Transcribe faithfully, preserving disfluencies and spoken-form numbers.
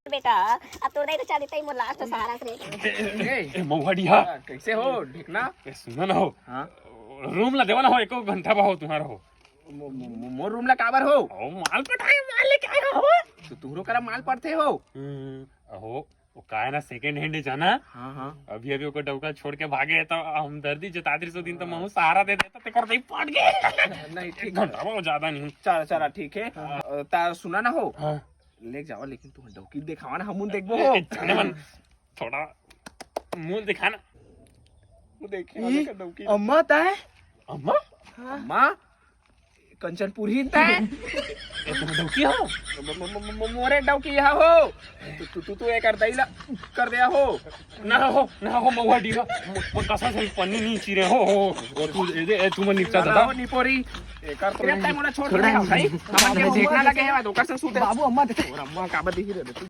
बेटा, अब तोर दाई तो चाली तई मोर लास्ट सहारा रे। ए, ए मउहा डीहा, कैसे हो? ठीक ना? ए सुना ना हो, हाँ। रूम ला देवा ना हो, एको घंटा बा हो तुम्हारा हो। मो- मो- मो- मोर रूम ला काबर हो? ओ माल पटाए, माल लेके आया हो। तो तुहरो करा माल पड़थे हो? हम्म, अहो, वो का है ना, सेकंड हैंड जाना। हाँ हाँ। अभी अभी ओकर डौका छोड़ के भागे है, तो हमदर्दी जतात रहिस ओ दिन, तो महू सहारा दे देता, तेकर दाई पट गे। नहीं एक ठीक। घंटा बहुत ज्यादा नहीं। चला चला ठीक है। अ, ता सुना ना हो, हाँ। लेके जावा, लेकिन तुमन डौकी देखावा ना, हमन देखबो हो। ए, जाने मन, थोड़ा मुंह दिखाना। वो देखे ई, वाला का डौकी। अम्मा ताय। अम्मा, अम्मा, कंचनपुरी ताय। ए, तुम डौकी हो? म- म- म- म- मोरे डौकी हा हो। तू तू तू तू एकर दाई ला कर दे हो। ना हो, ना हो, मउहा डीहा। वो कसम से पन्नी नहीं चीरे हो, हो। वो तू, ए, ए, तू मन निपटा चला दादा। हो निपोरी। एकर तो रे ताय मोला छोड़ दे भाई। हमन के भूख ना लगे है, ओकर से सूत। बाबू अम्मा देखे। और अम्मा काबर दिही रे तू?